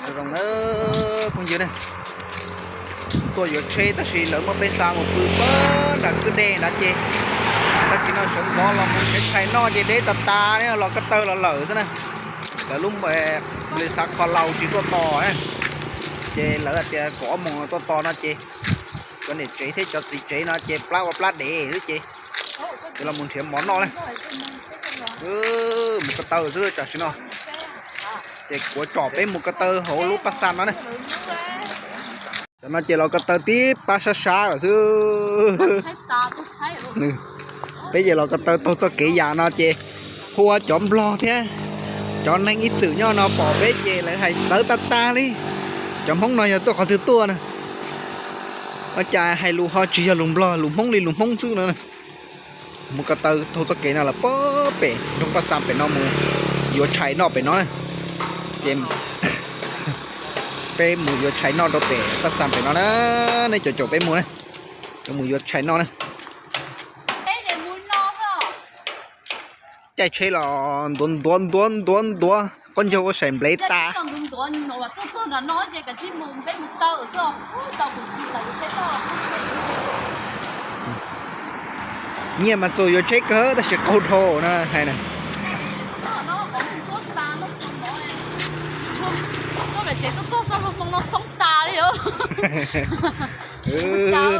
Zoo na, phooj ywg ne, tuaj yuav tsheb tab sis lawv muab peb xa mus pw pag nram kwj deg nrad ces tag kis no sawv ntxov los mus nrhiav tshais noj ces deb tas tas ne, los ko taw los lawm xwb na. Lawv lub npawg li xa kho laus tsis tuaj tos na, ces lawv hais tias kaum ob moos tuaj tos no ces cov niam tsev thiab cov txiv tsev no ces plab ua plab dev xwb ces los mus nrhiav mov noj na. Mus ko taw xwb tam sim no. Ces kuv tsom peb mus ko taw hauv lub paj xa no na. Tam no ces los ko taw tib pab sab sab lawm xwb. Peb ces los ko taw taug txoj kev yam no ces hu ua cov nplog thiab cov neeg ib txwm nyob no pom peb ces lawv hais txawv tag tag li. Cov Hmoob no yog tuaj qhov twg tuaj na? Ua cas hais lus ho tsis yog lus nplog, lus Hmoob li lus Hmoob xwb no. Mus ko taw taug txoj kev no los pag pem nroog paj xa pem no mus yuav tshais noj pem no na. Ces peb mus yuav tshais noj rau pem paj xa pem no na. Nej caum caum peb mus na, mus yuav tshais noj na. Caij tsheb los ntuav ntuav ntuav ntuav ntuav, qaub ncaug ua saim nplev tas. Nyiaj mas txaus yuav tsheb kawg tab sis qaug dhau na hais na.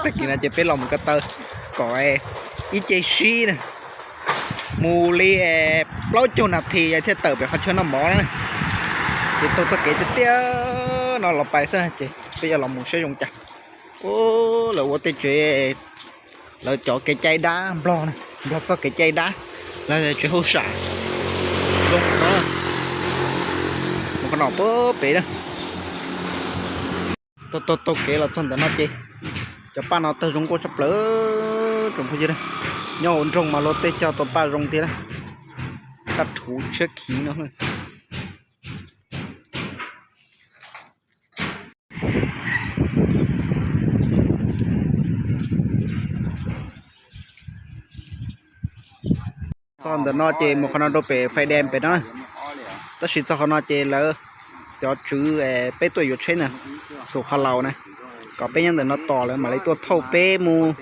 Tag kis no ces peb los mus ko taw kom ib ce sib na, mus li plaub caug nas this yog thiaj tawm pem qhov chaw noj mov na. Ces taug txoj kev tiag tiag no los pais xwb ces peb yuav los mus saib zoo cas. Lawv ua tej tsev, lawv cov kev cai dab nplog, nplog txoj kev cai dab, lawv tsev hauj sam zoo no. Mus qhov no pag pem na. Taug taug kev los txog ntawm no ces cov paj no tawg zoo nkauj tshaj plaws tsoom phooj ywg. Nyob hauv nroog mas luag tej cog tau paj zoo tiag na, paj rhuv tshiab khiv no. Txog ntawm no ces mus qhov no rau pem fais dam pem no, tab sis txog qhov no ces lawv cov tswv peb tuaj yuav tsheb na, xus qhov laus na, kom peb nyob ntawm no tos lawv mam li tuaj thauj peb mus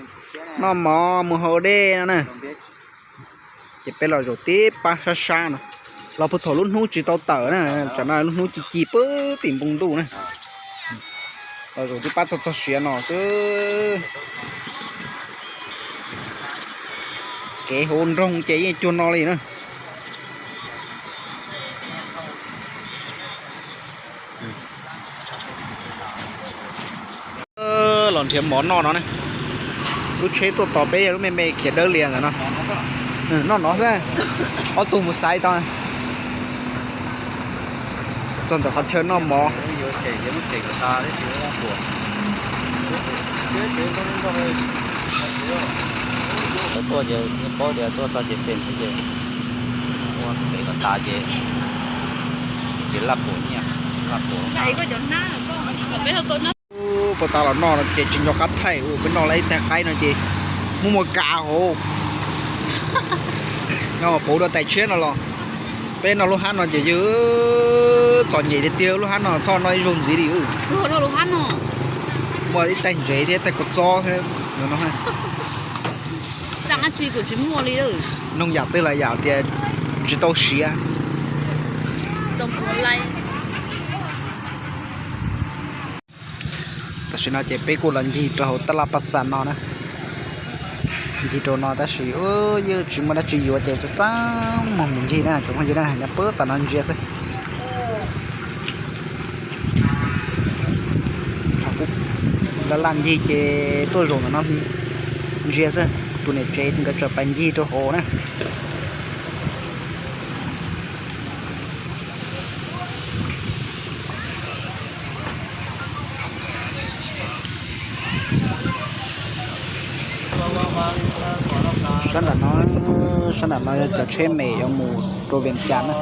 noj mov mus haus dej no na. Ces peb los zaum tib pab sab sab no, los puag thaum lub hnub tsis tau tawm na, tsam no lub hnub ci ci pag tim npoo ntuj na. Los zaum tib pab txog txog siav no xwb. Kev hauv nroog ces yeej cuag no li na. Los nrhiav mov noj no ne. Lub tsheb tuaj tos peb yog lub me me khiav dawb lias ntawm no. Noj no xwb, ob tug mus xaiv tau. Txog ntawm qhov chaw noj mov. Tuaj ces paub tias tuaj txog ces pem xwb ces ua pem los tas ces ces laj pom nyiaj, laj pom. Puag ta los noj no ces tsis nco qab thaij, peb noj lawm ib tag qaib no ces muaj muaj kav hauv. Nyob pauv dua tais tshiab no los peb noj lub hab no ces yog txom nyem tiag tiag, lub hab no txhob noj ib zaug ntxiv li. Muaj ib tais ntsev thiab tais kua txob thiab no. Noog yam twg los yam tias tsis tau siav. Tam sim no ces peb kuj los ncig rau hauv tab laj paj xa no na. Ncig rau no tab sis yeej tsis muaj dab tsi yuav ces txaj txaj muag mus ncig na, tsoom phooj ywg na, nyob puag ta no ntsia xwb. Laj laj ncig ces tuaj zaum ntawm no ntsia xwb, tus niam tsev nkawd tseem pais ncig rau hauv na. Sab nram no, sab nram no yog cov tsheb me yuav mus rau Vias Cas na.